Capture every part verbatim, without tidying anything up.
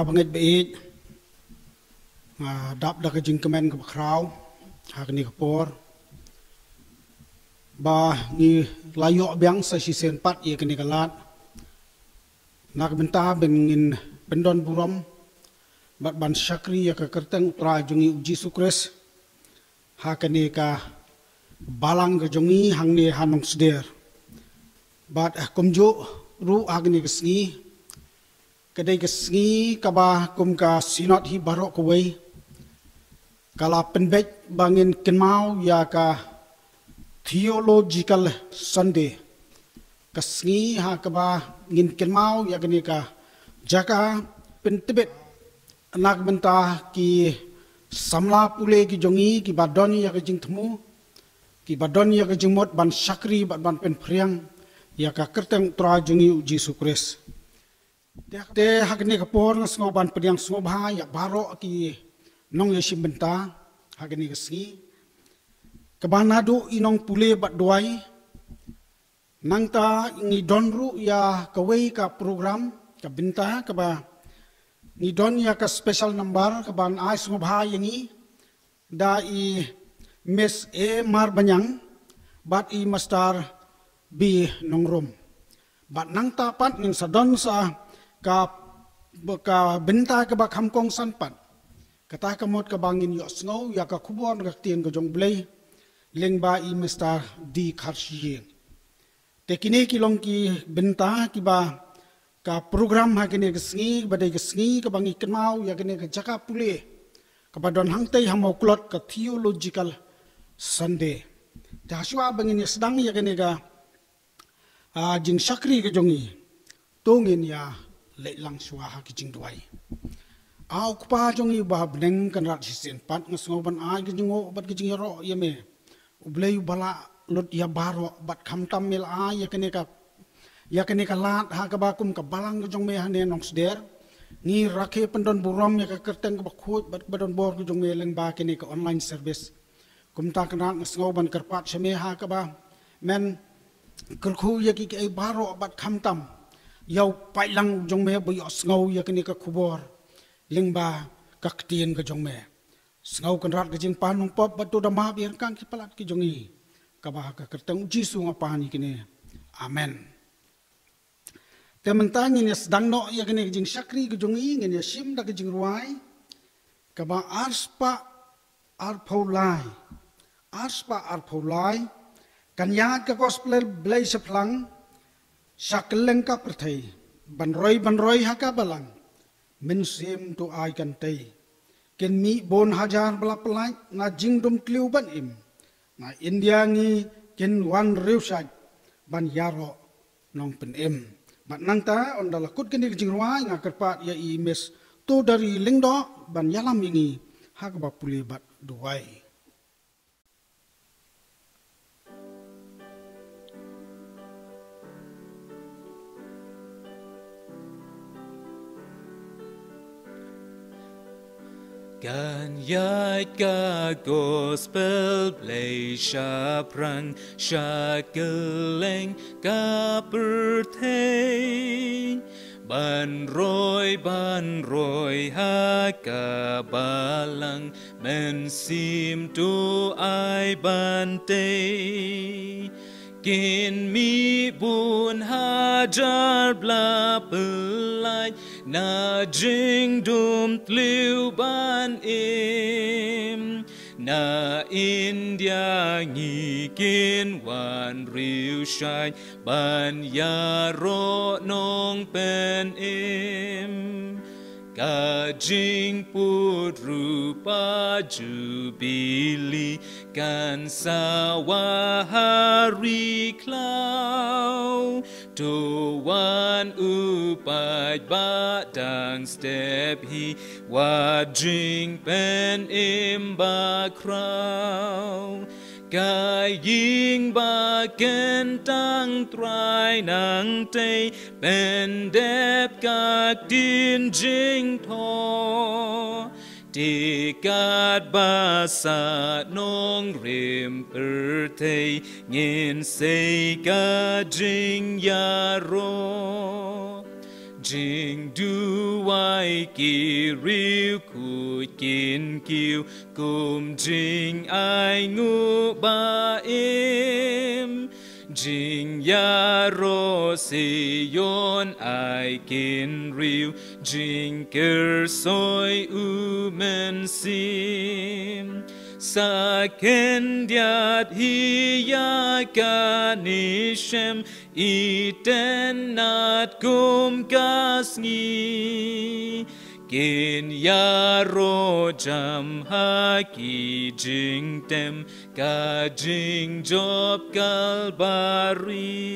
Bangeit baieit, nga dap da ka jingkmen kaba khraw ha kane ka por ba ngi la ïoh biang sa shisien pat ïa kane ka lad na ka bynta ban ngin pyndon burom bad ban shakri ïa ka kyrteng U Trai jong ngi U Jisu Khrist ha kane ka balang ka jong ngi hangne ha Nongsder. Bad, eh, kumjuh ruh ha kane ka sngi, ka dei ka sngi kaba kum ka Synod hi baroh kawei ka la pynbeit ba ngin kynmaw ïa ka Theological Sunday, ka sngi ha kaba ngin kynmaw ïa kane ka jaka pyntbit na ka bynta ki samla pule ki jong ngi kiba don ïa ka jingthmu, kiba don ïa ka jingmut ban shakri bad ban pynphriang ïa ka kyrteng U Trai jong ngi U Jisu Khrist. Te ha kane ka por nga sngew ban pdiang sngewbha ïa baroh ki nongïashim bynta ha kane ka sngi, kaba naduh i nongpule bad duwai. Nangta ngi don ruh ïa kawei ka program, ka bynta kaba ngi don ïa ka special number kaban ai sngewbha ïa ngi da i Miss A Marbaniang bad i Mister B Nongrum. Bad nangta pat ngin sa don sa ka, ka bynta kaba kham kongsan pat. Kata ka mut kaba ngin ïohsngew ïa ka khubor na ka ktien ka jong U Blei lyngba i Mister D Kharshie. Te kine ki long ki bynta kiba ka program ha kine ki sngi, ba dei ki sngi kaba ngi kynmaw ïa kine ki jaka pule kaba don hangtei ha Mawklod, ka Theological Sunday. Te ha shuwa ba ngin ïa sdang ïa kine ka, ah, jingshakri ka jong ngi, to ngin ïa leit lang shuwa ha ki jingduwai. A U Kpa jong ngi uba ha bneng, Kynrad shisien pat nga sngew ban ai ka jingnguh bad ka jingïaroh ïa me, U Blei uba la lut ïa baroh, bad khamtam me la ai ïa kane ka, ïa kane ka lad ha kaba kum ka balang ka jong me hane Nongsder. Ngi rakhe pyndon burom ïa ka kyrteng kaba khuid bad kaba don bor ka jong me lyngba kane ka online service. Kumta Kynrad nga sngew ban kyrpad sha me ha kaba men kyrkhu ïa kiei kiei baroh bad khamtam ïa u paidlang jong me ba ïohsngew ïa kane ka khubor lyngba ka ktien ka jong me. Sngew Kynrad ka jingpan nongpop bad to da map ïa ryngkat ki palat ki jong ngi. Kaba ha ka kyrteng U Jisu nga pan ïa kine. Amen. Te mynta ngin ïa sdang noh ïa kane ka jingshakri ka jong ngi, ngin ïa shim da ka jingrwai kaba arspah arphew lai. Arspah arphew lai. Kan ïaid ka gospel Blei shaphang sha kylleng ka pyrthei, ban roi ban roi ha ka balang, mynsiem to ai kan tei. Kin mih bun hajar ba la pyllait na jingdum tliw ban im. Na India ngi kin wan riewshait ban ïaroh nongpynim. Bad nangta ynda la kut kane ka jingrwai nga kyrpad ïa i Miss Tudari Lyngdoh ban ïalam ïa ngi ha kaba pule bad duwai. Kan ïaid ka gospel Blei shaphrang sha kylleng ka pyrthei. Ban roi, ban roi ha ka balang, mynsiem to ai ban tei. Kin mih bun hajar ba la pyllait na jingdum tliw ban im. Na India ngi kin wan riewshait ban ïaroh nongpynim. Ka jingput rupa jubili kan sawa ha ri khlaw. To wan u paidbah dang step hi wat jingpynim bakhraw. Ka ïing ba kyntang Trai nang tei pyndep ka ktien jingthoh. Te katba sah nongrim pyrthei ngin sei ka jingïaroh. Jingduwai ki riewkhuid kin kiew kum jingainguh ba im. Jingïaroh Sion ai kynriw, jingkyrshoi U Mynsiem. Sa khyndiat hi ïa kane shem, itynnad kum ka sngi. Kin ïaroh jam ha ki jingtem, ka jingjop Kalbari.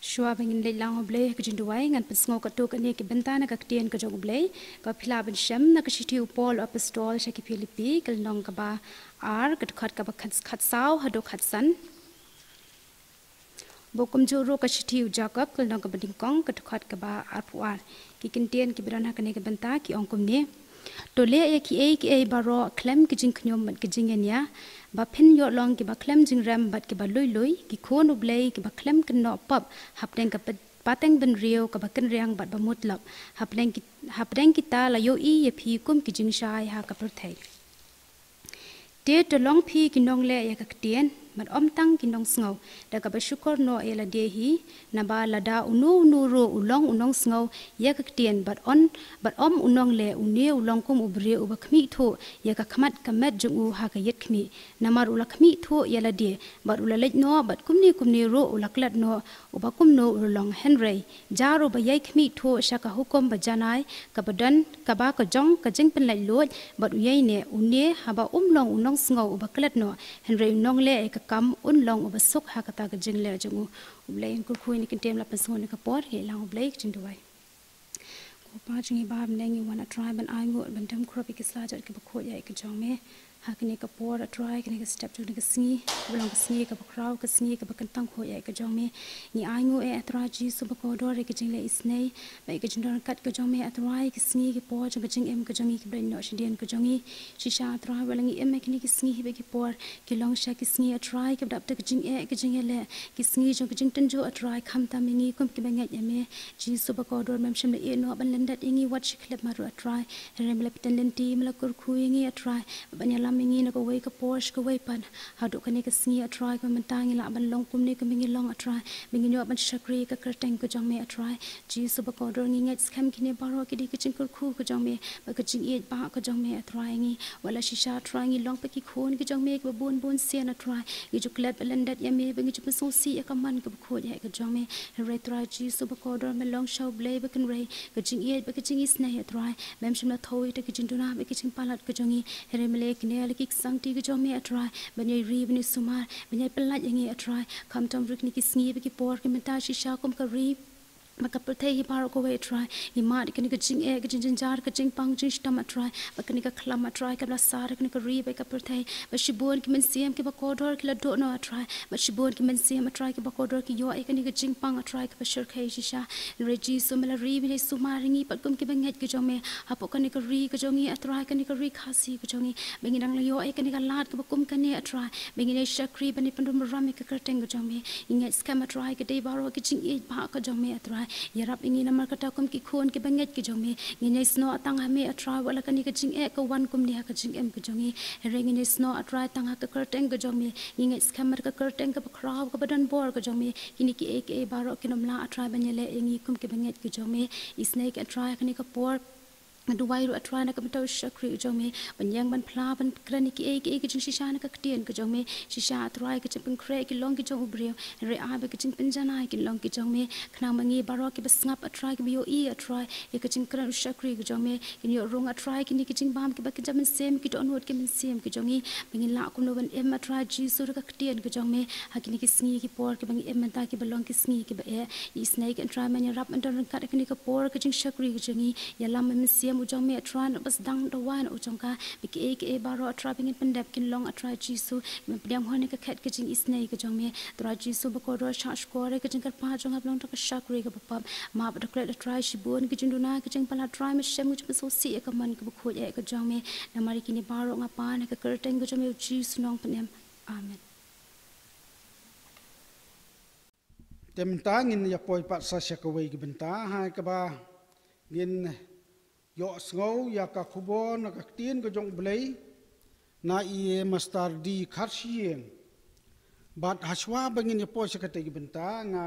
Shuwa ba ngin leit lang ha U Blei ha ka jingduwai, ngan pynsngew katto katne ki bynta na ka ktien ka jong U Blei, kaba phi lah ban shem na ka shithi u Paul u Apostol sha ki Philippi, ka lynnong kaba ar, ka dkhot kaba khat, khatsaw haduh khatsan. Bad kumjuh ruh ka shithi u Jakob, ka lynnong kaba nyngkong, ka dkhot kaba arphew ar. Ki kyntien kiba don ha kane ka bynta ki ong kumne: To leh ïa kiei kiei baroh khlem ki jingkhñium bad ki jingïania, ba phin ïoh long kiba khlem jingrem bad kiba lui lui, ki khun U Blei kiba khlem kynnoh pop hapdeng ka pat-, pateng bynriew kaba kynriang bad ba mutlop, hapdeng ki, hapdeng kita la ïohi ïa phi kum ki jingshai ha ka pyrthei. Te to long phi ki nongleh ïa ka ktien, bad ym tang ki nongsngew, da kaba shukor noh ïa lade hi, naba lada uno uno ruh u long u nongsngew ïa ka ktien, bad ym, bad ym u nongleh, une u long kum u briew uba khmih thuh ïa ka khmat ka met jong u ha ka ïit khmih. Namar u la khmih thuh ïa lade, bad u la leit noh, bad kumne kumne ruh u la klet noh, uba kumno u long. Hynrei jar uba ïai khmih thuh sha ka hukum ba janai, kaba don, kaba ka jong ka jingpynlait luid, bad u ïai neh, une haba um long u nongsngew uba klet noh, hynrei u nongleh ïa ka kam, un long uba suk ha kata ka jingleh jong u. U Blei un kyrkhu ïa kine ki ktien ba la pynsngew ha kane ka por, ngi leit lang ha U Blei ha ka jingduwai. Ko Pa jong ngi ba ha bneng, ngi wan, A Trai, ban ainguh, ban dem khrup ïa ki slajat kiba khuid ïa ka jong me. Ha kane ka por, A Trai, kane ka step jong kane ka sngi, kaba long ka sngi kaba khraw, ka sngi kaba kyntang khuid ïa ka jong me. Ngi ainguh, eh, A Trai Jisu bakordor, ïa ka jingleh isynei bad ïa ka jingdon ryngkat ka jong me, A Trai, ïa ka sngi, ki por jong ka jingim ka jong ngi, kiba la ïehnoh shadien ka jong ngi. Shisha, A Trai, wat la ngi im ha kine ki sngi bad ki por, ki long shisha ki sngi, A Trai, kiba dap da ka jingeh, ka jingïaleh, ki sngi jong ka jingtynjuh, A Trai, khamtam ïa ngi kum kiba ngeit ïa me. Jisu bakordor, mem shym la ïehnoh ban lyndet ïa ngi wat shi khyllipmat ruh, A Trai. Hynrei me la pyntip lynti, me la kyrkhu ïa ngi, A Trai, ban ïalam ïa ngi na kawei ka por sha kawei pat. Haduh kane ka sngi, A Trai, kaba mynta ngi lah ban long kumne kumba ngi long, A Trai, ba ngin ïoh ban shakri ïa ka kyrteng ka jong me, A Trai. Jisu bakordor, ngi ngeit skhem kine baroh ki dei ka jingkyrkhu ka jong me bad ka jingïeit ba ka jong me, A Trai, ïa ngi. Wat la shisha, A Trai, ngi long pat ki khun ki jong me kiba bun bun sien, A Trai, ngi ju klet ban lyndet ïa me, ba ngi ju pynsngewsih ïa ka mon kaba khuid ïa ka jong me. Hynrei Trai Jisu bakordor, me long shisha U Blei ba kynrei ka jingïeit bad ka jingisynei, A Trai. Mem shym la thew ïa kita ki jingduna bad ki jingpalat ka jong ngi. Hynrei me la ïakynduh ïa ki ksangti ka jong me, A Trai, ban ïai ri, ban ïai sumar, ban ïai pyllait ïa ngi, A Trai. Khamtam ruh kine ki sngi bad ki por, ki mynta shisha kum ka ri bad ka pyrthei hi baroh kawei, A Trai, ngi mad ïa kane ka jingeh, ka jingjynjar, ka jingpang jingshitom, A Trai, bad kane ka khlam, A Trai, kaba la sar ha kane ka ri bad ka pyrthei. Bad shibun ki mynsiem kiba kordor ki la duh noh, A Trai, bad shibun ki mynsiem, A Trai, kiba kordor ki ïoh ïa kane ka jingpang, A Trai, kaba shyrkhei shisha. Hynrei Jisu, me la ri ban ïai sumar ïa ngi pat kum kiba ngeit ka jong me hapoh kane ka ri ka jong ngi, A Trai, kane ka ri Khasi ka jong ngi, ba ngin nang la ïoh ïa kane ka lad kaba kum kane, A Trai, ba ngin ïai shakri, ba ngin ïai pynrem burom ïa ka kyrteng ka jong me. Ngi ngeit skhem, A Trai, ka dei baroh ka jingïeit ba ka jong me, A Trai. Ïarap ïa ngi namar kata kum ki khun kiba ngeit ki jong me, ngin ïai snoh tang ha me, A Trai, wat la kane ka jingeh ka wan kumne ha ka jingim ka jong ngi. Hynrei ngin ïai snoh, A Trai, tang ha ka kyrteng ka jong me. Ngi ngeit skhem ba ka kyrteng kaba khraw, kaba don bor ka jong me, kine kiei kiei baroh kin ym lah, A Trai, ban ïaleh ïa ngi kum kiba ngeit ki jong me. Isynei, A Trai, kane ka por nga duwai ruh, A Trai, na ka bynta u shakri u jong me, ban ïeng ban phla, ban kren ïa kiei kiei ki jingshisha na ka ktien ka jong me. Shisha, A Trai, ki jingpynkhreh ki long ki jong u briew, hynrei ai ba ki jingpynjanai kin long ki jong me. Khnang ba ngi baroh kiba sngap, A Trai, kiba ïohi, A Trai, ïa ka jingkren u shakri ka jong me, kin ïoh rung, A Trai, kine ki jingbam kiba kynja mynsiem, ki dohnud ki mynsiem ki jong ngi, ba ngin lah kumno ban im, A Trai Jisu, da ka ktien ka jong me ha kine ki sngi ki por kiba ngi im mynta, kiba long ki sngi kiba eh. Isynei, A Trai, men ïarap, men don ryngkat ha kane ka por ka jingshakri ka jong ngi. Ïalam ïa u Mynsiem u jong me, A Trai, na ba sdang dawa na u jong ka, ba kiei kiei baroh, A Trai, ba ngin pyndep kin long, A Trai Jisu, ba ngin pdiang hon ïa ka khet ka jingisynei ka jong me. Trai Jisu bakordor, shah shkor ïa ka jingkyrpad jong nga ba long tang ka shakri kaba pop. Map bad klet, A Trai, shibun ki jingduna, ki jingpalat, A Trai, me shem ka jingpynsngewsih ïa ka mon kaba khuid ïa ka jong me. Namar ïa kine baroh nga pan ha ka kyrteng ka jong me, U Jisu Nongpynim. Amen. Te mynta ngin ïa poi pat sa sha kawei ka bynta ha kaba ngin ïohsngew ïa ka khubor na ka ktien ka jong U Blei na i Master D Kharshiing. Bad hashwa ba ngin ïa poi sha katei ka bynta nga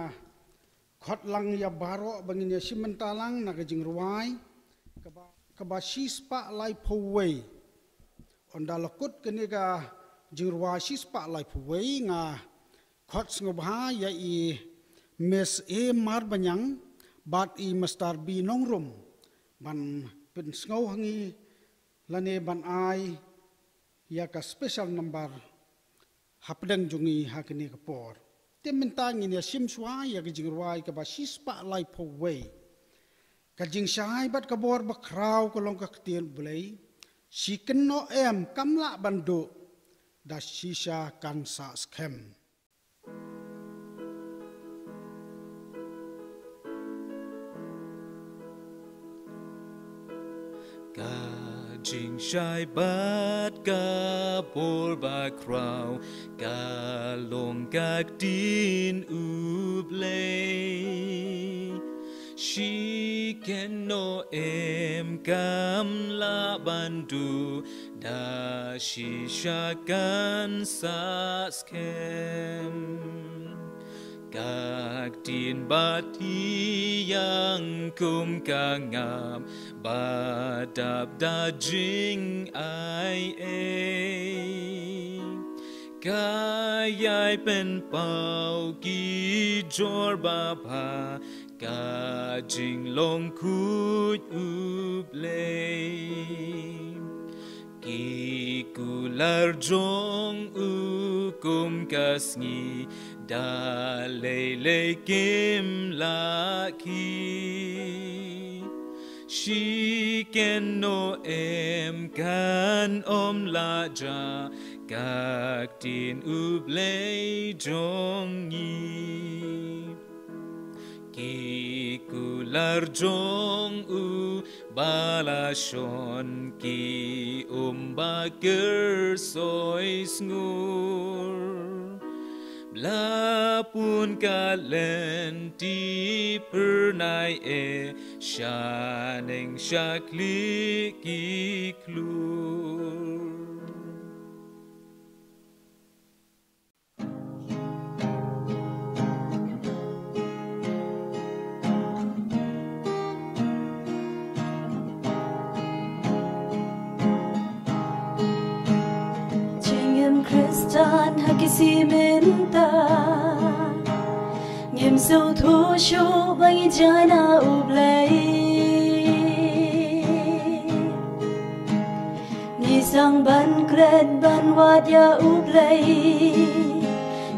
khot lang ïa baroh ba ngin ïa shim bynta lang na ka jingrwai kaba, kaba shispah laiphew wei. Ynda la kut kane ka jingrwai shispah laiphew wei nga khot sngewbha ïa i Miss A Marbaniang bad i Master B Nongrum ban pynsngew ha ngi lane ban ai ïa ka special number hapdeng jong ngi ha kane ka por. Te mynta ngin ïa shim shuwa ïa ka jingrwai kaba shispah laiphew wei. Ka jingshai bad ka bor bakhraw ka long ka ktien U Blei, shi kynnoh em kam lah ban duh, da shisha kan sah skhem. Ka jingshai bad ka bor bakhraw ka long ka ktien U Blei. Shi kynnoh em kam lah ban duh, da shisha kan sah skhem. Ka ktien ba thiang kum ka ngam ba dap da jingai ei. Ka ïai pynpaw ki jor babha ka jinglong khuid U Blei. Ki kular jong u kum ka sngi da lei lei kim lah khih. Shi kynnoh em kan ym lah jia ka ktien U Blei jong ngi. Ki kular jong u ba la shon ki um ba kyrsoi sngur. Ba la pun ka lynti phyrnai eh, shaneng shakhlieh ki khlur. Jingim Khristan ha ki sngi mynta, ngim sngewthuh shuh ba ngi jia na U Blei. Ngi sdang ban klet ban wad ïa U Blei.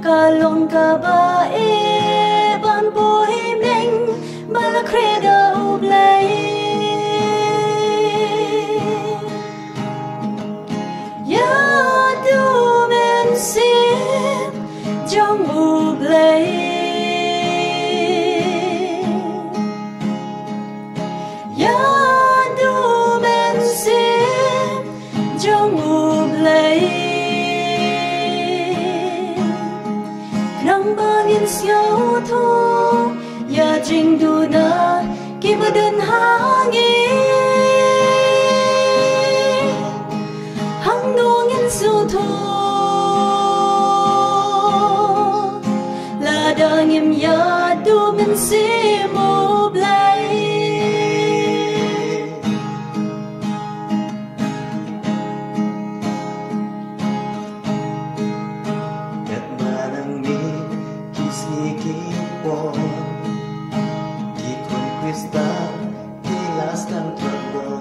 Ka long kaba eh ban buh hynmen ba la khreh da U Blei. Ïa u Mynsiem jong U Blei. Ïa u Mynsiem jong U Blei. Khnang ba ngin sngewthuh ïa jingduna kiba don ha ngi. Hangno ngin sngewthuh lada ngim ïa u Mynsiem U Blei. Kat ma nangne ki sngi ki por, ki khun Khristan ki la sdang trot bor.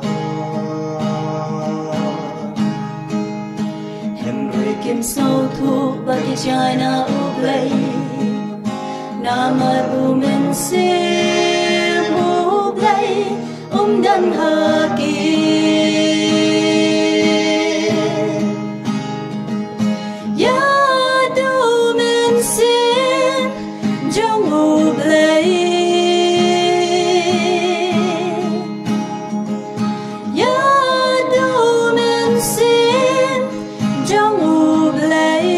Hynrei kim sngewthuh ba ki jia na U Blei. Namar u Mynsiem U Blei um don ha ki. Ïa u Mynsiem jong U Blei. Ïa u Mynsiem jong U Blei.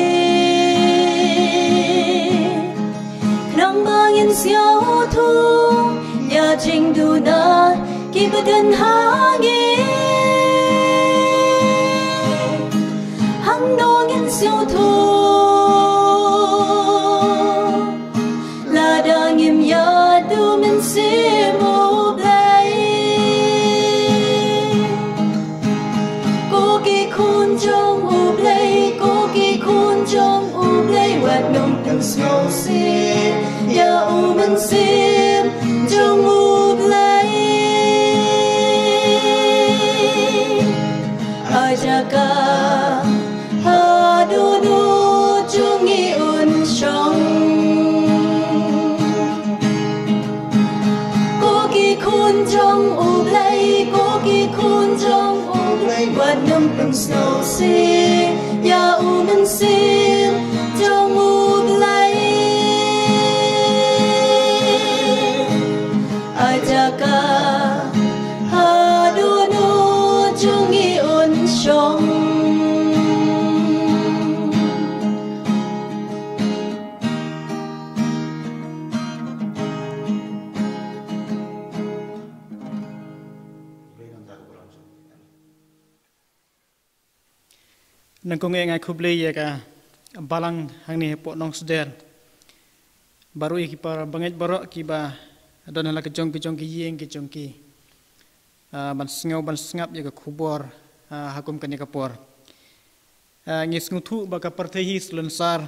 Khnang ba ngin Ba don ha ngi, hangno ngin sngewthuh? Lada ngim ïaid u Mynsiem U Blei. Ko ki khun jong U Blei, ko ki khun jong U Blei, wat nym pynsngewsih ïa u Mynsiem jong U Blei. Ai jaka haduh nu jong ngi un shong. Ko ki khun jong U Blei, ko ki khun jong U Blei, wat nym pynsngewsih ïa u Mynsiem jong U Blei. Ai jaka haduh nu jong ngi un shong. Nangkong eh ngai khublei ïa ka balang hangne hapoh Nongsder. Baroh ïa ki para bangeit baroh kiba don ha la ka jong ka jong ki ïing ka jong ki. Ah, ban sngew ban sngap ïa ka khubor, ah, ha kum kane ka por. Ah, ngi sngewthuh ba ka pyrthei hi Salonsar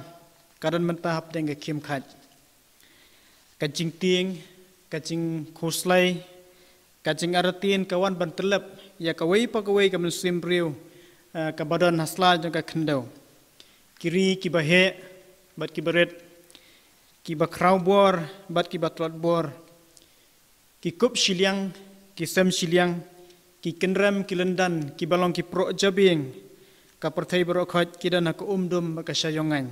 ka don mynta hapdeng ka khim khaj. Ka jingtieng, ka jingkhuslai, ka jingartatien ka wan ban tyllep ïa kawei pa kawei ka mynsiem briew, ah, kaba don ha sla jong ka khyndew. Ki ri kiba heh bad kiba rit, kiba khraw bor bad kiba tlot bor, ki kup shiliang, ki sem shiliang, ki kynrem ki lyndan, kiba long ki proh jabieng, ka pyrthei baroh khoit ki don ha ka umdum bad ka shah ïong ngaiñ.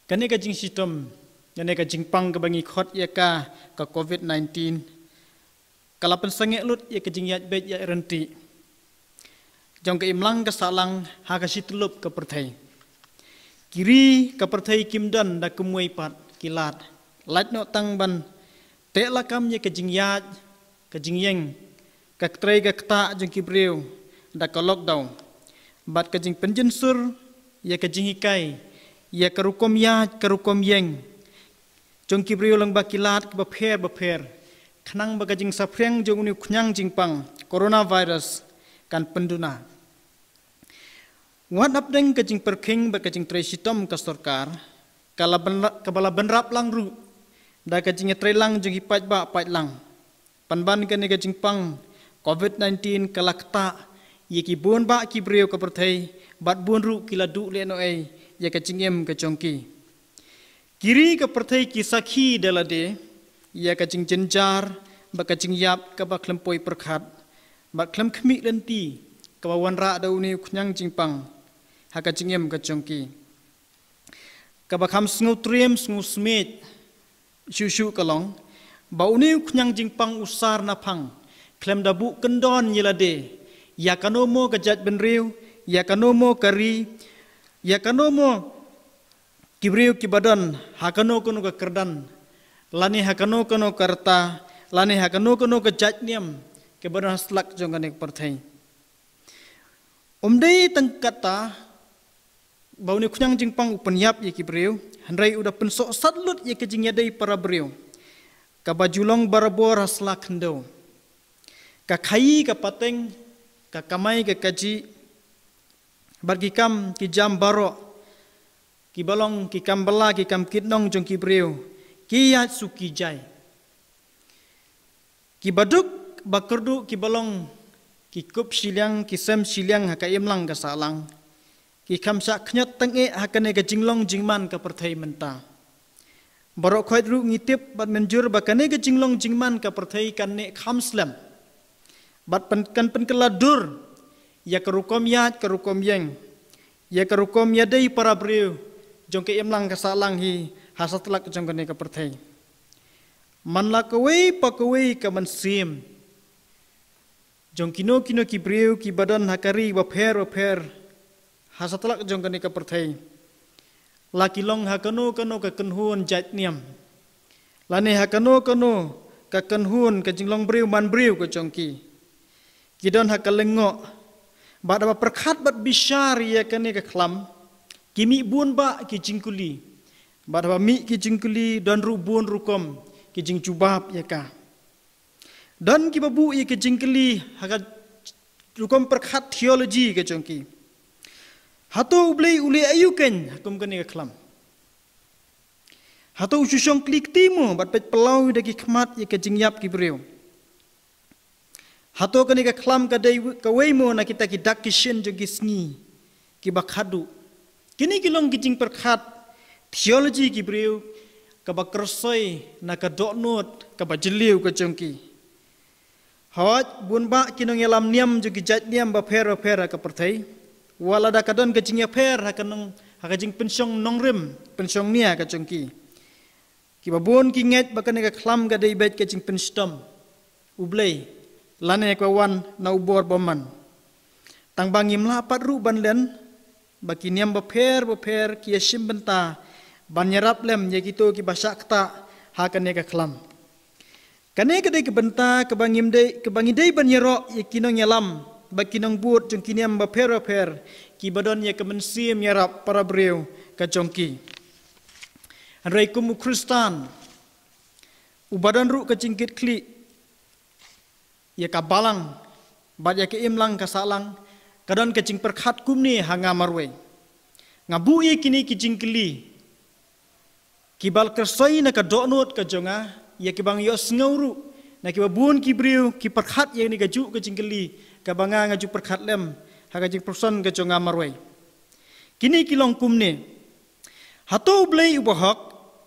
Kane ka jingshitom, kane ka jingpang kaba ngi khot ïa ka, ka covid nineteen, ka la pynsangeh lut ïa ka jingïaid beit ïaid ryntih jong ka imlang ka sahlang ha ka shityllup ka pyrthei. Ki ri ka pyrthei kim don da kumwei pat ki lad, lait noh tang ban teh lakam ïa ka jingïaid, ka jingïeng, ka trei ka ktah jong ki briew da ka lockdown bad ka jingpynjynsur ïa ka jinghikai ïa ka rukom ïaid ka rukom ïeng jong ki briew lyngba ki lad kiba pher bapher, khnang ba ka jingsaphriang jong une u khñiang jingpang coronavirus kan pynduna. Wat hapdeng ka jingpyrkhing bad ka jingtrei shitom ka sorkar, ka la bynra-, kaba la bynrap lang ruh da ka jingïatreilang jong ki paidbah paidlang. Pynban kane ka jingpang covid nineteen ka la ktah ïa ki bun bah ki briew ka pyrthei, bad bun ruh ki la duh lehnohei ïa ka jingim ka jong ki. Ki ri ka pyrthei ki sakhi da lade ïa ka jingjynjar bad ka jingïap kaba khlem poi pyrkhat bad khlem khmih lynti kaba wanrah da une u khñiang jingpang ha ka jingim ka jong ki. Kaba kham sngewtriem sngewsmiej shuh shuh ka long ba une u khñiang jingpang u sar na phang khlem da buh kyndon ïa lade ïa kano mo ka jaitbynriew, ïa kano mo ka ri, ïa kano mo ki briew kiba don ha kano kano ka kyrdan, lane ha kano kano ka rta, lane ha kano kano ka jaitniam kiba don ha slak jong kane ka pyrthei. Um dei tang katta ba une u khñiang jingpang u pynïap ïa ki briew, hynrei u da pynsohsat lut ïa ka jingïadei para briew kaba ju long barabor ha sla khyndew. Ka khaïi ka pateng, ka kamai ka kajih, bad ki kam ki jam baroh kiba long ki kam bylla ki kam kitnong jong ki briew, ki ïaid suk ki jai. Kiba duk ba kyrduh kiba long ki kup shiliang ki sem shiliang ha ka imlang ka sahlang, ki kham shah khñiot tang eh ha kane ka jinglong jingman ka pyrthei mynta. Baroh khoit ruh ngi tip bad mynjur ba kane ka jinglong jingman ka pyrthei kan neh kham slem bad pyn-, kan pynkylla dur ïa ka rukom ïaid ka rukom ïeng, ïa ka rukom ïadei para briew jong ka imlang ka sahlang hi ha satlak jong kane ka pyrthei. Man la kawei pa kawei ka mynsiem jong kino kino ki briew kiba don ha ka ri bapher bapher ha satlak jong kane ka pyrthei, la ki long ha kano kano ka kynhun jaitniam, lane ha kano kano ka kynhun ka jinglong briew man briew ka jong ki. Ki don ha ka lyngngoh. Bad haba pyrkhat bad bishar ïa kane ka khlam, ki mih bun bah ki jingkylli. Bad haba mih ki jingkylli, don ruh bun rukom ki jingjubab ïa ka. Don kiba buh ïa ki jingkylli ha ka rukom pyrkhat theology ka jong ki. Hato U Blei u leh aïu keiñ ha kum kane ka khlam? Hato u shu shong kli kti mo bad peit palaw da ki khmat ïa ka jingïap ki briew? Hato kane ka khlam ka dei kawei mo na kita ki dak ki shin jong ki sngi kiba khadduh? Kine ki long ki jingpyrkhat theology ki briew kaba kyrsoi na ka dohnud kaba jylliew ka jong ki. Hooid, bun bah ki nongïalam niam jong ki jait niam bapher bapher ha ka pyrthei, wat lada ka don ka jingïapher ha ka nong, ha ka jingpynshong nongrim pynshong nia ka jong ki. Kiba bun ki ngeit ba kane ka khlam ka dei beit ka jingpynshitom U Blei lane ka wan na u bor bymman. Tang ba ngim lah pat ruh ban len ba ki niam bapher bapher ki ïa shim bynta ban ïarap lem ïa kito kiba shah ktah ha kane ka khlam. Kane ka dei ka bynta kaba ngim dei, kaba ngi dei ban ïaroh ïa ki nongïalam bad ki nongbud jong ki niam bapher bapher kiba don ïa ka mynsiem ïarap para briew ka jong ki. Hynrei kum u Khristan uba don ruh ka jingkitkhlieh ïa ka balang bad ïa ka imlang ka sahlang, ka don ka jingpyrkhat kumne ha nga marwei. Nga buh ïa kine ki jingkylli kiba kyrsoi na ka dohnud ka jong nga, ïa kiba nga ïohsngew ruh na kiba bun ki briew ki pyrkhat ïa kane kajuh ka jingkylli kaba nga nga ju pyrkhat lem ha ka jingpyrshang ka jong nga marwei. Kine ki long kumne. Hato U Blei uba hok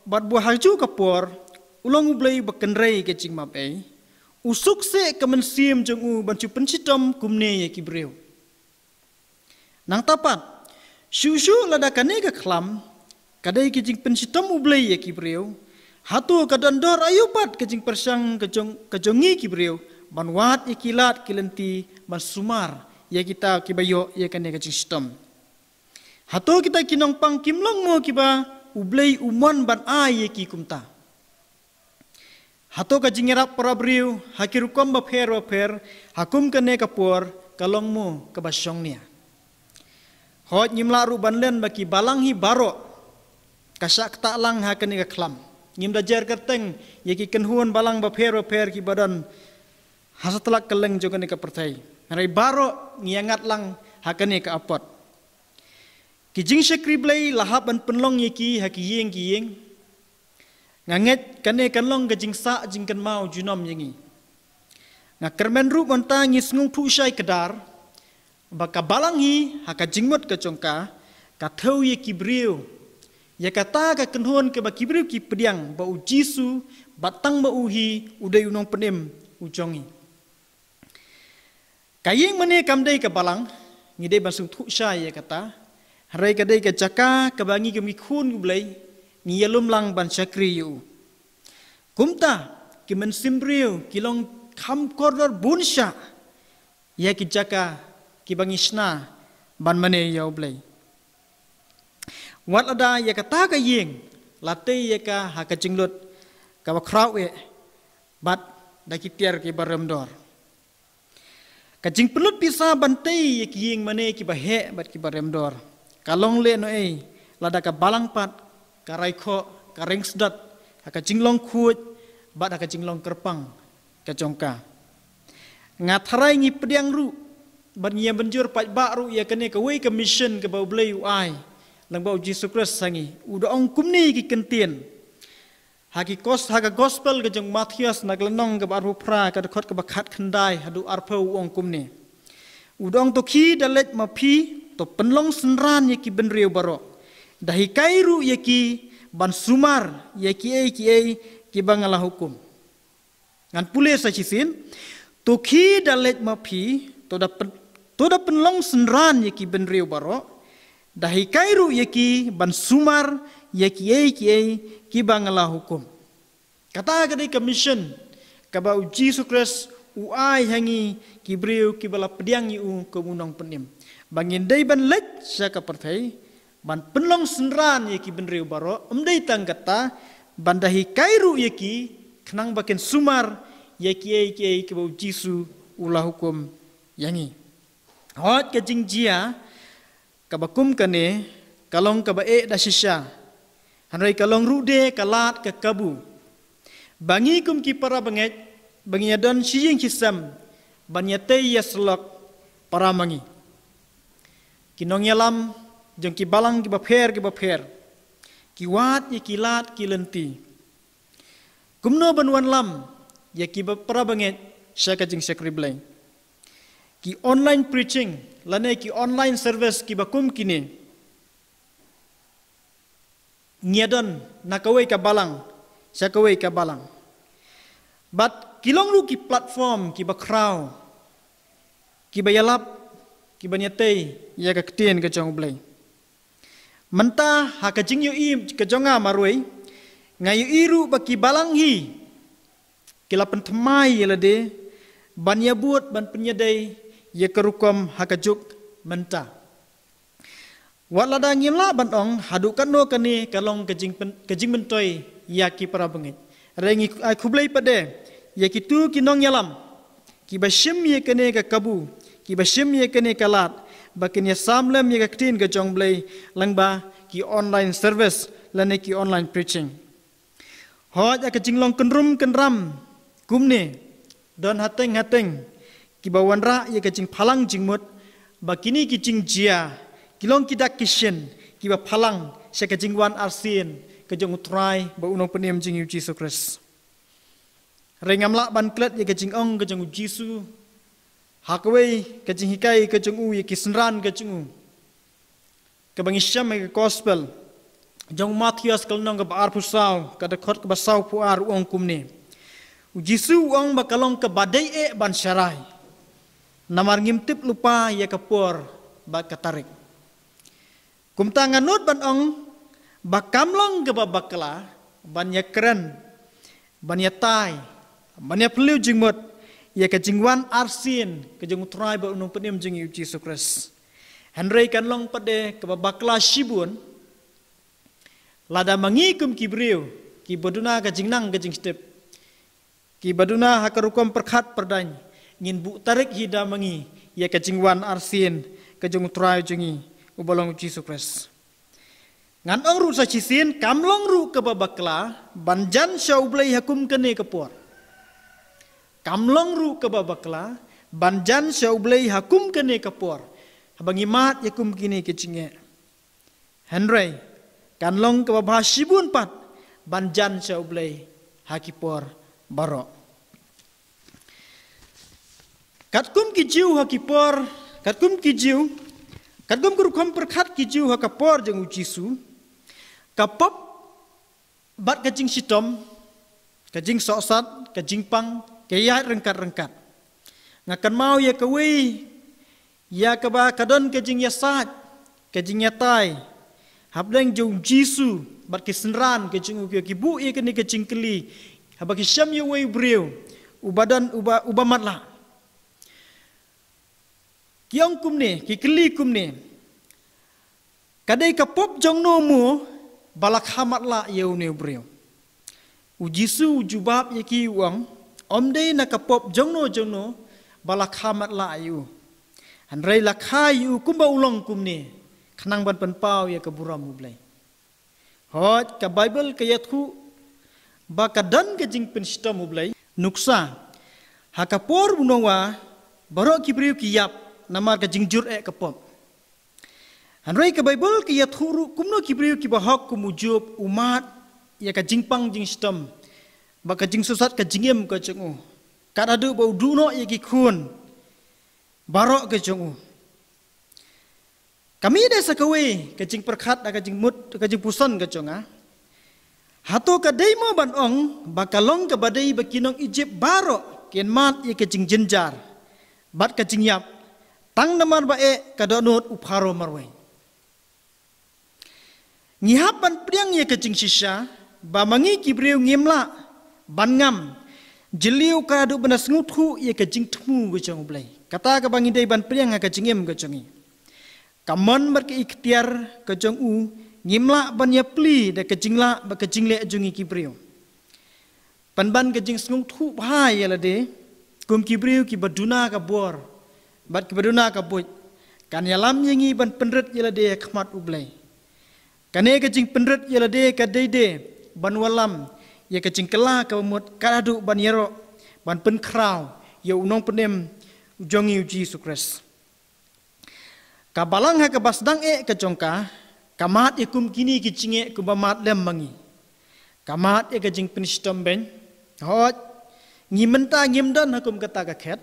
bad ba ha kajuh ka por u long U Blei uba kynrei ka jingmap ei, u suk seh ka mynsiem jong u ban shu pynshitom kumne ïa ki briew? Nangta pat, shuh shuh lada kane ka khlam ka dei ka jingpynshitom U Blei ïa ki briew, hato ka don dor aïu pat ka jingpyrshang ka jong, ka jong ngi ki briew ban wad ïa ki lad ki lynti ban sumar ïa kita kiba ïoh ïa kane ka jingshitom? Hato kita ki nongpang kim long mo kiba U Blei u mon ban ai ïa ki kumta? Hato ka jingïarap para briew ha ki rukom bapher bapher ha kum kane ka por ka long mo kaba shongnia? Hooid, ngim lah ruh ban len ba ki balang hi baroh ka shah ktah lang ha kane ka khlam. Ngim da jer kyrteng ïa ki kynhun balang bapher bapher kiba don ha satlak kylleng jong kane ka pyrthei. Hynrei baroh ngi ïa ngat lang ha kane ka apot. Ki jingshakri Blei la hap ban pynlong ïa ki ha ki ïing ki ïing. Nga ngeit kane kan long ka jingsah jingkynmaw junom ïa ngi. Nga kyrmen ruh mynta ngi sngewthuh shai kdar ba ka balang hi ha ka jingmut ka jong ka, ka thew ïa ki briew ïa kata ka kynhun kaba ki briew ki pdiang ba U Jisu bad tang ba u hi u dei U Nongpynim u jong ngi. Ka ïing mane kam dei ka balang, ngi dei ban sngewthuh shai ïa kata. Hynrei ka dei ka jaka kaba ngi kum ki khun U Blei ngi ïalum lang ban shakri ïa u. Kumta ki mynsiem briew ki long kham kordor bun shah ïa ki jaka kiba ngi shna ban mane ïa U Blei. Wat lada ïa kata ka ïing la tei ïa ka ha ka jinglut kaba khraw eh bad da ki tiar kiba rem dor. Ka jingpynlut pisa ban tei ïa ki ïing mane kiba heh bad kiba rem dor ka long lehnohei lada ka balang pat ka rai khoh, ka reng sdot ha ka jinglong khuid bad ha ka jinglong kyrpang ka jong ka. Nga tharai ngi pdiang ruh bad ngi ïa mynjur paidbah ruh ïa kane kawei ka mission kaba U Blei u ai lyngba U Jisu Khrist ha ngi. U da ong kumne ïa ki ktien ha ki kos, ha ka gospel ka jong u Mathaios na ka lynnong kaba arphew phra, ka dkhot kaba khatkhyndai haduh arphew, u ong kumne. U da ong, to khie da leit ma phi, to pynlong synran ïa ki bynriew baroh, da hikai ruh ïa ki ban sumar ïa kiei kiei kiba nga la hukum. Ngan pule sa shisien. To khie da leit ma phi, to da pyn-, to da pynlong synran ïa ki bynriew baroh, da hikai ruh ïa ki ban sumar ïa kiei kiei kiba nga la hukum. Kata ka dei ka mission kaba U Jisu Khrist u ai ha ngi ki briew kiba la pdiang ïa u kum U Nongpynim, ba ngin dei ban leit sha ka pyrthei ban pynlong synran ïa ki bynriew baroh, ym dei tang kata, ban da hikai ruh ïa ki khnang ba kin sumar ïa kiei kiei kiba u Jisu u la hukum ïa ngi. Hooid, ka jingjia kaba kum kane ka long kaba eh da shisha, hynrei ka long ruh de ka lad ka kabu ba ngi kum ki para bangeit ba ngin ïa don shi ïing shi sem ban ïatei ïasyllok para ma ngi. Ki nongïalam jong ki balang kiba pher kiba pher ki wad ïa ki lad ki lynti kumno ban wanlam ïa ki ba para bangeit sha ka jingshakri Blei. Ki online preaching lane ki online service kiba kum kine ngi ïa don na kawei ka balang sha kawei ka balang. Bad ki long ruh ki platform kiba khraw kiba ïalap kiba ïatei ïa ka ktien ka jong u Blei. Mynta ha ka jingïohi ka jong nga marwei, nga ïohi ruh ba ki balang hi ki la pynthymmai ïa lade ban ïabud ban pynïadei ïa ka rukom ha ka juk mynta. Wat lada ngim lah ban ong haduh katno kane ka long ka jingpyn-, ka jingmyntoi ïa ki para bangeit. Hynrei ngi ai khublei pat de ïa kitu ki nongïalam kiba shim ïa kane ka kabu, kiba shim ïa kane ka lad ba kin ïasam lem ïa ka ktien ka jong u Blei lyngba ki online service lane ki online preaching. Hooid, ha ka jinglong kynrum kynram kumne don hateng hateng kiba wanrah ïa ka jingphalang jingmut ba kine ki jingjia ki long ki dak ki shin kiba phalang sha ka jingwan arsien ka jong u Trai bad u Nongpynim jong ngi u Jisu Khrist. Hynrei ngam lah ban klet ïa ka jingong ka jong u Jisu ha kawei ka jinghikai ka jong u ïa ki synran ka jong u kaba ngi shem ha ka gospel jong u Mathaios ka lynnong kaba arphew saw ka dkhot kaba sawphew ar, u ong kumne. U Jisu u ong ba ka long kaba dei eh ban sharai, namar ngim tip lypa ïa ka por bad ka tarik. Kumta nga nud ban ong ba kam long kaba bakla ban ïakren, ban ïatai, ban ïaphylliew jingmut ïa ka jingwan arsien ka jong u Trai bad u Nongpynim jong ngi u Jisu Khrist. Hynrei kan long pat de kaba bakla shibun lada ma ngi kum ki briew kiba duna ka jingnang ka jingshtep, kiba duna ha ka rukom pyrkhat pyrdaiñ, ngin buh tarik hi da ma ngi ïa ka jingwan arsien ka jong u Trai jong ngi uba long u Jisu Khrist. Ngan ong ruh sa shisien, kam long ruh kaba bakla ban jan sha u Blei ha kum kane ka por. Kam long ruh kaba bakla ban jan sha u Blei ha kum kane ka por haba ngi mad ïa kum kine ki jingeh. Hynrei kan long kaba bha shibun pat ban jan sha u Blei ha ki por baroh. Katkum ki Jiw ha ki por, katkum ki Jiw, katkum ka rukom pyrkhat ki Jiw ha ka por jong u Jisu, ka pop bad ka jingshitom, ka jingsohsat, ka jingpang, ka ïaid ryngkat ryngkat. Nga kynmaw ïa kawei ïa kaba ka don ka jingïasaid, ka jingïatai hapdeng jong u Jisu bad ki synran ka jong u, ki buh ïa kane ka jingkylli haba ki shem ïa uwei u briew uba don, uba, uba matlah. Ki ong kumne, ki kylli kumne: Ka dei ka pop jongno mo ba la kha matlah ïa une u briew? U Jisu u jubab ïa ki u ong: Ym dei na ka pop jongno jongno ba la kha matlah ïa u, hynrei la kha ïa u kumba u long kumne, khnang ban pynpaw ïa ka burom u Blei. Hooid, ka Baibl ka ïathuh ba ka don ka jingpynshitom u Blei. Nuksa, ha ka por u Noa, baroh ki briew ki ïap namar ka jingjur eh ka pop. Hynrei ka Baibl ka ïathuh ruh kumno ki briew kiba hok kum u Job u mad ïa ka jingpang jingshitom bad ka jingsohsat ka jingim ka jong u, kat haduh ba u duh noh ïa ki khun baroh ka jong u. Ka mih de sa kawei ka jingpyrkhat da ka jingmut, ka jingpuson ka jong nga. Hato ka dei mo ban ong ba ka long kaba dei ba ki nong Ijipt baroh kin mad ïa ka jingjynjar bad ka jingïap tang namar ba eh ka dohnud u Pharaoh marwei? Ngi hap ban pdiang ïa ka jingshisha ba ma ngi ki briew ngim lah ban ngam jylliew ka haduh ban da sngewthuh ïa ka jingthmu ka jong u Blei. Kata kaba ngi dei ban pdiang ha ka jingim ka jong ngi. Ka mon bad ka iktiar ka jong u ngim lah ban ïapli da ka jinglah bad ka jingleh jong ngi ki briew. pynban ka jingsngewthuh bha ïa lade kum ki briew kiba duna ka bor bad kiba duna ka buit kan ïalam ïa ngi ban pynrit ïa lade ha khmat U Blei. Kane ka jingpynrit ïa lade ka dei de ban wallam ïa ka jingkylla kaba mut ka haduh ban ïaroh ban pynkhraw ïa u nongpynim jong ngi U Jisu Khrist. Ka balang ha kaba sdang eh ka jong ka ka mad ïa kum kine ki jingeh kumba mad lem ma ngi. Ka mad ïa ka jingpynshitom beiñ. Hooid, ngi mynta ngim don ha kum kata ka khet,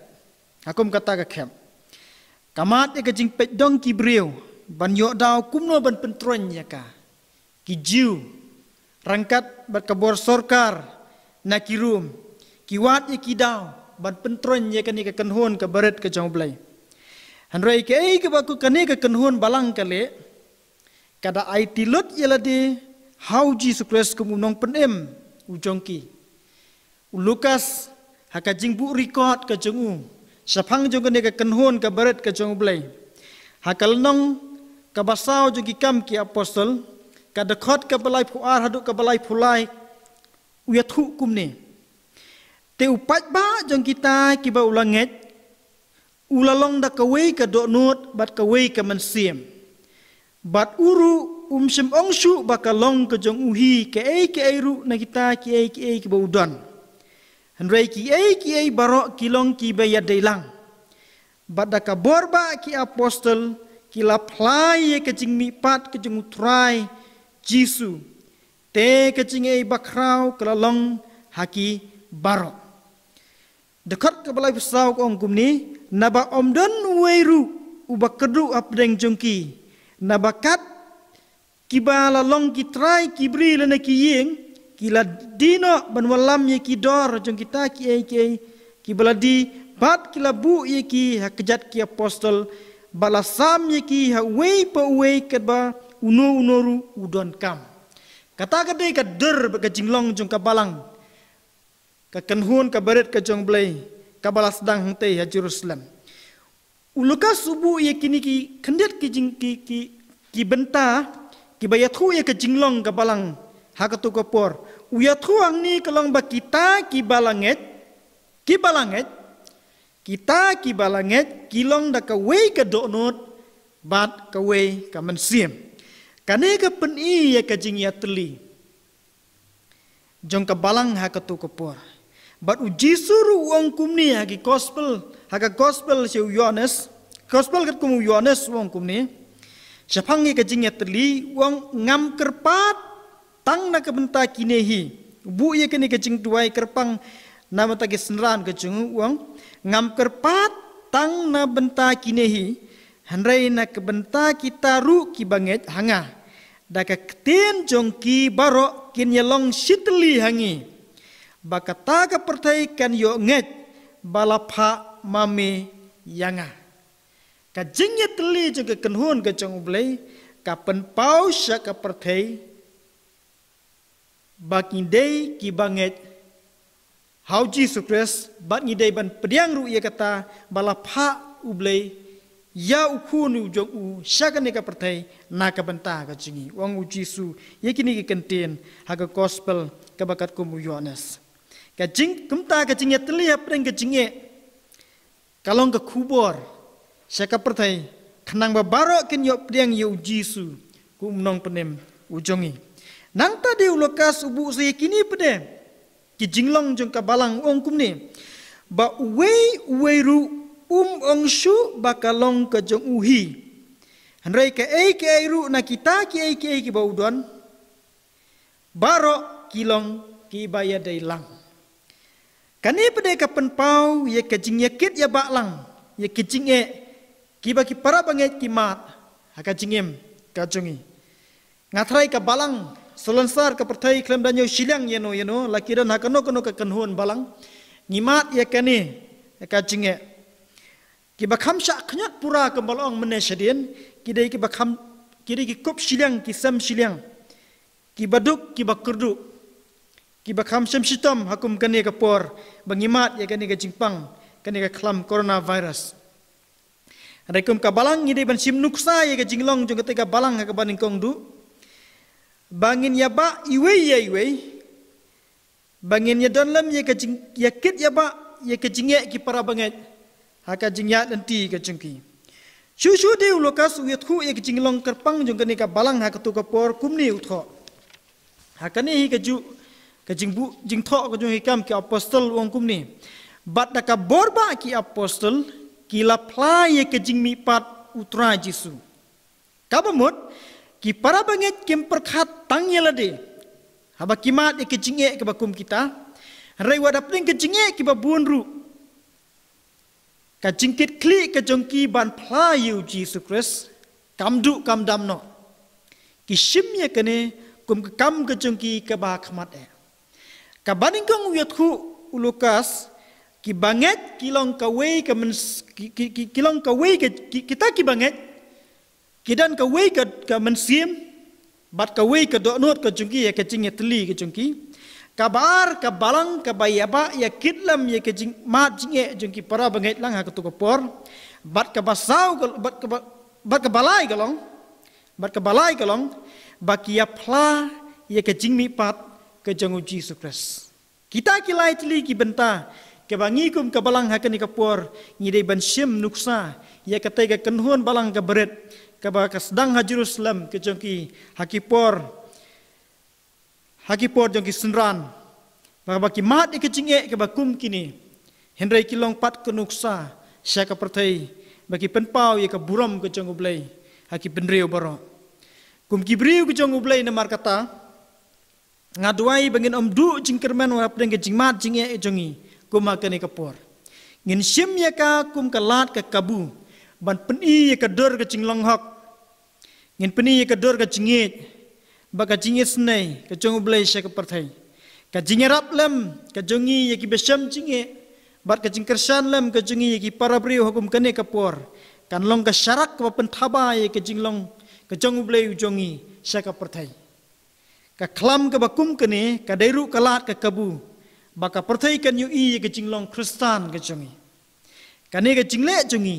ha kum kata ka khet. Ka mad ïa ka jingpeit dong ki briew ban ïoh daw kumno ban pyntroiñ ïa ka. Ki Jiw ryngkat bad ka bor sorkar na ki Rom ki wad ïa ki daw ban pyntroiñ ïa kane ka kynhun ka barit ka jong U Blei. Hynrei kaei kaba kane ka kynhun balang ka leh, ka da aiti lut ïa lade ha U Jisu Khrist kum u nongpynim u jong ki. U Lukas ha ka jingbuh rikod ka jong u shaphang jong kane ka kynhun ka barit ka jong U Blei, ha ka lynnong kaba saw jong ki Kam ki Apostol, ka dkhot kaba laiphew ar haduh kaba laiphew lai, u ïathuh kumne: Te u paidbah jong kita kiba u la ngeit u la long da kawei ka dohnud bad kawei ka mynsiem. Bad u ruh um shym ong shuh ba ka long ka jong u hi kaei kaei ruh na kita kiei kiei kiba u don. Hynrei kiei kiei baroh ki long kiba ïadei lang. Bad da ka bor ba ki apostol ki la phla ïa ka jingmihpat ka jong U Trai Jisu. Te ka jingaiei bakhraw ka la long ha ki baroh. Dkhot kaba laiphew saw ka ong kumne: Naba ym don uwei ruh uba kyrduh hapdeng jong ki, naba kat kiba la long ki trai ki bri lane ki ïing, ki la die noh ban wallam ïa ki dor jong kita kiei kiei kiba la die, bad ki la buh ïa ki ha kjat ki apostol, bad la sam ïa ki ha uwei pa uwei katba uno uno ruh u donkam. Kata ka dei ka dur bad ka jinglong jong ka balang, ka kynhun ka barit ka jong U Blei, kaba la sdang hangtei ha Jerusalem. U Lukas u buh ïa kine ki khyndiat ki jing ki ki ki bynta kiba ïathuh ïa ka jinglong ka balang ha kato ka por. U ïathuh hangne ka long ba kita kiba la ngeit, kiba la ngeit, kita kiba la ngeit ki long da kawei ka dohnud bad kawei ka mynsiem. Kane ka pyni ïa ka jingïatylli jong ka balang ha kato ka por. Bad U Jisu ruh u ong kumne ha ki gospel, ha ka gospel sha u Ïoannis, gospel katkum u Ïoannis u ong kumne shaphang ïa ka jingïatylli, u ong: Ngam kyrpad tang na ka bynta kine hi. U buh ïa kane ka jingduwai kyrpang na bynta ki synran ka jong u, u ong: Ngam kyrpad tang na bynta kine hi, hynrei na ka bynta kita ruh kiba ngeit ha nga. Da ka ktien jong ki baroh kin ïalong shitylli ha ngi, ba kata ka pyrthei kan ïoh ngeit ba la phah ma me ïa nga. Ka jingïatylli jong ka kynhun ka jong U Blei ka pynpaw sha ka pyrthei ba ngi dei kiba ngeit ha U Jisu Khrist, bad ngi dei ban pdiang ruh ïa kata ba la phah U Blei ïa U Khun u jong u sha kane ka pyrthei na ka bynta ka jong ngi. U ong U Jisu ïa kine ki kyntien ha ka gospel kaba katkum u Ïoannis. Ka jing, kumta ka jingïatylli hapdeng ka jingeh ka long ka khubor sha ka pyrthei, khnang ba baroh kin ïoh pdiang ïa U Jisu kum u nongpynim u jong ngi. Nangta de u Lukas u buh sa ïa kine pat de ki jinglong jong ka balang, u ong kumne: Ba uwei uwei ruh um ong shuh ba ka long ka jong u hi. Hynrei kaei kaei ruh na kita kiei kiei kiba u don, baroh ki long kiba ïadei lang. Kane pat de ka pynpaw ïa ka jingïakit ïabah lang ïa ka jingeh kiba ki para bangeit ki mad ha ka jingim ka jong ngi. Nga tharai ka balang salonsar ka pyrthei khlem da ñiew shiliang ïano ïano, la ki don ha kano kano ka kynhun balang, ngi mad ïa kane ka jingeh. Kiba kham shah khñiot pura kumba la ong mynne shadien, ki dei kiba kham, ki dei ki kup shiliang, ki sem shiliang, kiba duk kiba kyrduh, kiba kham shym shitom ha kum kane ka por ba ngi mad ïa kane ka jingpang, kane ka khlam coronavirus. Hynrei kum ka balang ngi dei ban shim nuksa ïa ka jinglong jong kata ka balang ha kaba nyngkong duh, ba ngin ïabah iwei ïa iwei, ba ngin ïa don lem ïa ka jing ïa kit ïa ba ïa ka jingeh ki para bangeit ha ka jingïaid lynti ka jong ki. Shu shu de u Lukas u ïathuh ïa ka jinglong kyrpang jong kane ka balang ha kato ka por kumne u thoh. Ha kane hi ka ju ka jingbu jingthoh ka jong hi Kam ki Apostol u ong kumne. Bad da ka bor ba ki apostol ki la phla ïa ka jingmihpat u Trai Jisu. Kaba mut ki para bangeit kim pyrkhat tang ïa lade haba ki mad ïa ka jingeh kaba kum kita. Hynrei wat hapdeng ka jingeh kiba bun ruh ka jingkitkhlieh ka jong ki ban phla ïa u Jisu Khrist kam duh kam dam noh. Ki shim ïa kane kum ka kam ka jong ki kaba khmat eh. Kaba nyngkong u ïathuh u Lukas ki bangeit ki long kawei ka mens ki ki ki ki long kawei ka ki, kita ki bangeit ki don kawei ka ka mynsiem bad kawei ka dohnud ka jong ki ïa ka jingïatylli ka jong ki. Kaba ar ka balang kaba ïa ba ïa kit lem ïa ka jingmad jingeh jong ki para bangeit lang ha kato ka por. Bad kaba saw ka bad kaba bad kaba lai ka long bad kaba lai ka long ba ki ïa phla ïa ka jingmihpat ka jong u Jisu Khrist. Kita ki lai tylli ki bynta kaba ngi kum ka balang ha kane ka por ngi dei ban shim nuksa ïa katei ka kynhun balang ka barit kaba ka sdang ha Jerusalem ka jong ki ha ki por ha ki por jong ki synran ba ba ki mad ïa ka jingeh kaba kum kine. Hynrei ki long pat ka nuksa sha ka pyrthei ba ki pynpaw ïa ka burom ka jong U Blei ha ki bynriew baroh. Kum ki briew ka jong U Blei namar kata nga duwai ba ngin ym duh jingkyrmen wat hapdeng ka jingmad jingeh jong ngi kum ha kane ka por. Ngin shim ïa ka kum ka lad ka kabu ban pyni ïa ka dur ka jinglong hok. Ngin pyni ïa ka dur ka jingngeit bad ka jingisynei ka jong U Blei sha ka pyrthei. Ka jingïarap lem ka jong ngi ïa kiba shem jingeh bad ka jingkyrshan lem ka jong ngi ïa ki para briew ha kum kane ka por kan long ka sharak kaba pynthaba ïa ka jinglong ka jong U Blei u jong ngi sha ka pyrthei. Ka khlam kaba kum kane ka dei ruh ka lad ka kabu ba ka pyrthei kan ïohi ïa ka jinglong Khristan ka jong ngi. Kane ka jingleh jong ngi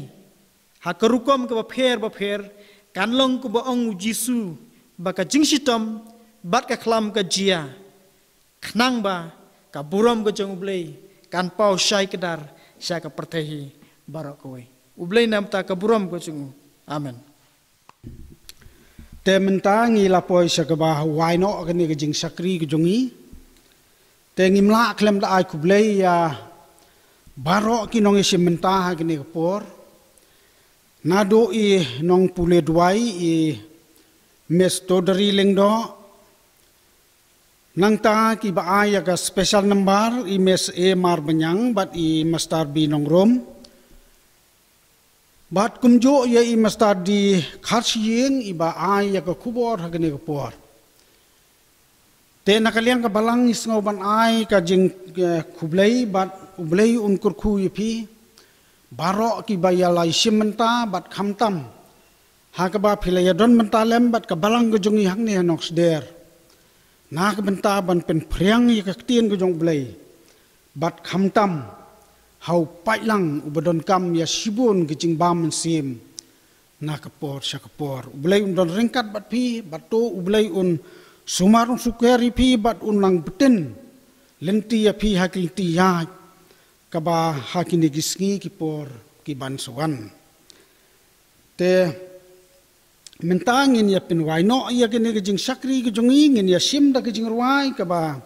ha ka rukom kaba pher ba pher kan long kumba ong U Jisu ba ka jingshitom bad ka khlam ka jia khnang ba ka burom ka jong U Blei kan paw shai kdar sha ka pyrthei hi baroh kawei. U Blei namar ka burom ka jong u. Amen. Te mynta ngi la poi sha kaba wai noh kane ka jingshakri ka jong ngi. Te ngim lah khlem da ai khublei ïa baroh ki nongïashim bynta ha kane ka por. Naduh i nongpule duwai i Miss Todari Lyngdoh. Nangta kiba ai ïa ka special number i Miss A Marbaniang bad i Mister B Nongrum. Bad kumjuh ïa i Mister D Kharshiing iba ai ïa ka khubor ha kane ka por. Te na ka liang ka balang ngi sngew ban ai ka jing eh, khublei bad U Blei un kyrkhu ïa phi. Baroh kiba ïa la ïashim bynta bad khamtam ha kaba phi la ïadon bynta lem bad ka balang ka jong ngi hangne ha Nongsder. Na ka bynta ban pynphriang ïa ka ktien ka jong U Blei. Bad khamtam ha u paidlang uba donkam ïa shibun ka jingbam mynsiem na ka por sha ka por. U Blei un don ryngkat bad phi bad to U Blei un sumar un sukher ïa phi bad un nang btin lynti ïa phi ha ki lynti ïaid kaba ha kine ki sngi ki por ki ban sa wan. Te mynta ngin ïa pynwai noh ïa kane ka jingshakri ka jong ngi, ngin ïa shim da ka jingrwai kaba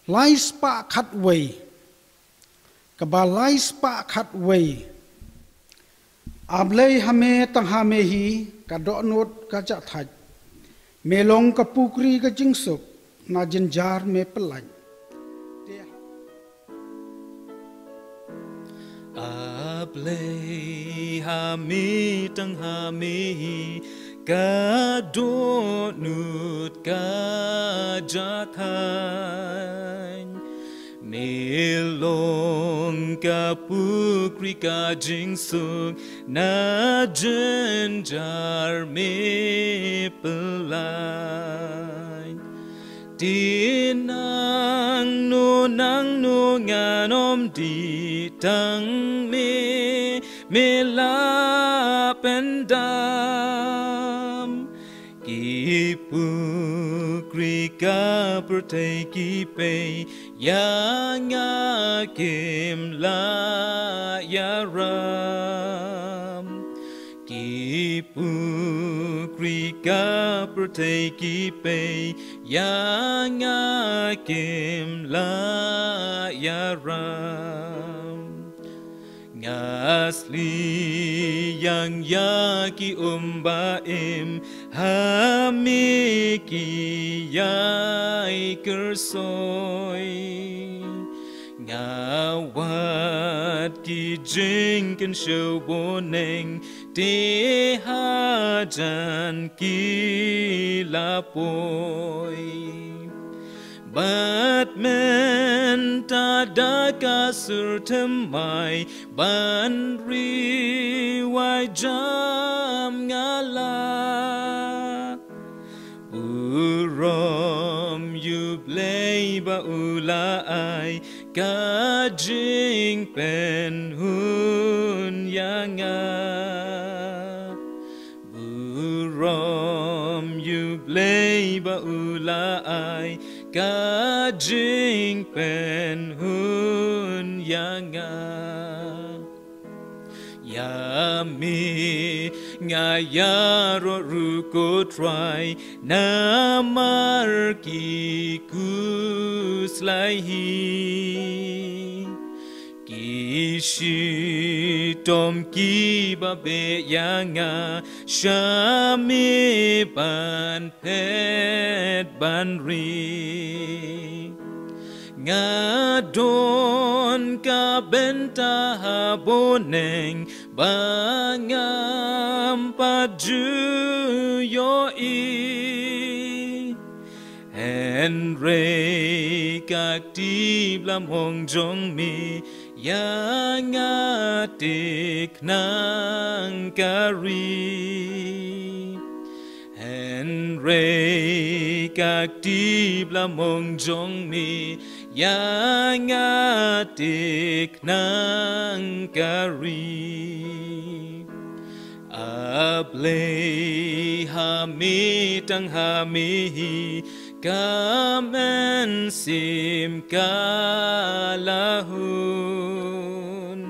lai spah khatwei. Kaba lai spah khatwei. A Blei ha me tang ha me hi ka dohnud ka jahthait. Me long ka pukri ka jingsuk na jynjar me pyllait. A Blei ha me tang ha me hi ka dohnud ka jahthait. Me long ka pukri ka jingsuk na jynjar me pyllait. Te nangno nangno ngan ym dih tang me, me la pyndam. Ki pukri ka pyrthei ki pei Ïa nga kim lah ïaram. Ki pukri ka pyrthei ki pei, ïa nga kim lah ïaram. Nga sliang ïa ki um ba im, ha me ki ïai kyrsoi. Nga wad ki jingkynshew bneng, te hajan ki la poi. Bad mynta da ka sur thymmai ban ri wai jam nga la. Burom ïa U Blei ba u la ai ka jingpynhun ïa nga. Burom ïa U Blei ba u la ai ka jingpynhun ïa nga. Ïa me nga ïaroh ruh ko Trai, namar ki khuslai hi. Ki shitom kiba beh ïa nga, sha me ban phet ban ri. Nga don ka bynta ha bneng ba ngam pat ju ïohi. Hynrei ka ktien lamong jong me, ïa nga te khnang ka ri. Hynrei ka ktien lamong jong me, ïa nga te khnang ka ri. A Blei, ha me tang ha me hi ka mynsiem ka la hun.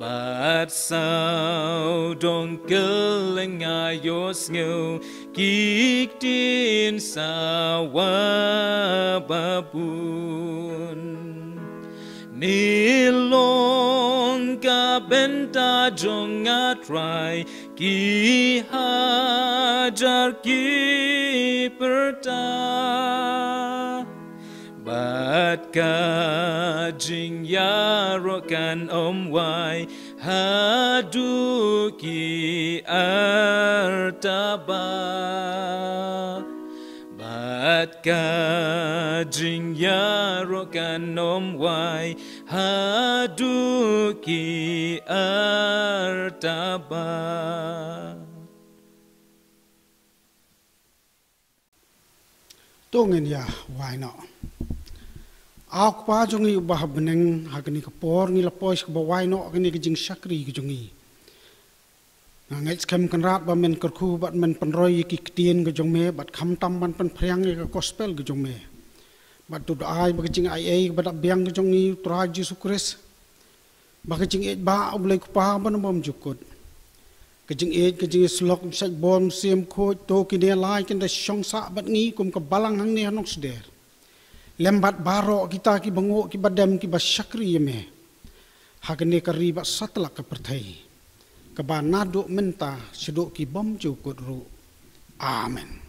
Bad sawdong kylleng nga ïohsngew ki ktien sawa ba bun. Me long ka bynta jong nga Trai, ki hajar ki pyrta. Bad ka jingïaroh kan ym wai haduh ki artaba. Bad ka jingïaroh kan ym wai haduh ki artaba. To ngin ïa wai noh. A Kpa jong ngi uba ha bneng, ha kane ka por ngi la poi sha kaba wai noh kane ka jingshakri ka jong ngi. Nga ngeit skhem Kynrad ba men kyrkhu bad men pynroi ïa ki ktien ka jong me bad khamtam ban pynphriang ïa ka gospel ka jong me. Bad to da ai ba ka jingaiei ba da biang ka jong ngi U Trai Jisu Khrist, ba ka jingïeit ba U Blei Kpa ba na bymjukut, ka jingïeit, ka jingïeit syllok, shait bor, mynsiem khuid, to kine lai kin da shong sah bad ngi kum ka balang hangne ha Nongsder. Lem bad baroh kita kiba nguh kiba dem kiba shakri ïa me ha kane ka ri bad satlak ka pyrthei, kaba naduh mynta shaduh ki bymjukut ruh. Amen.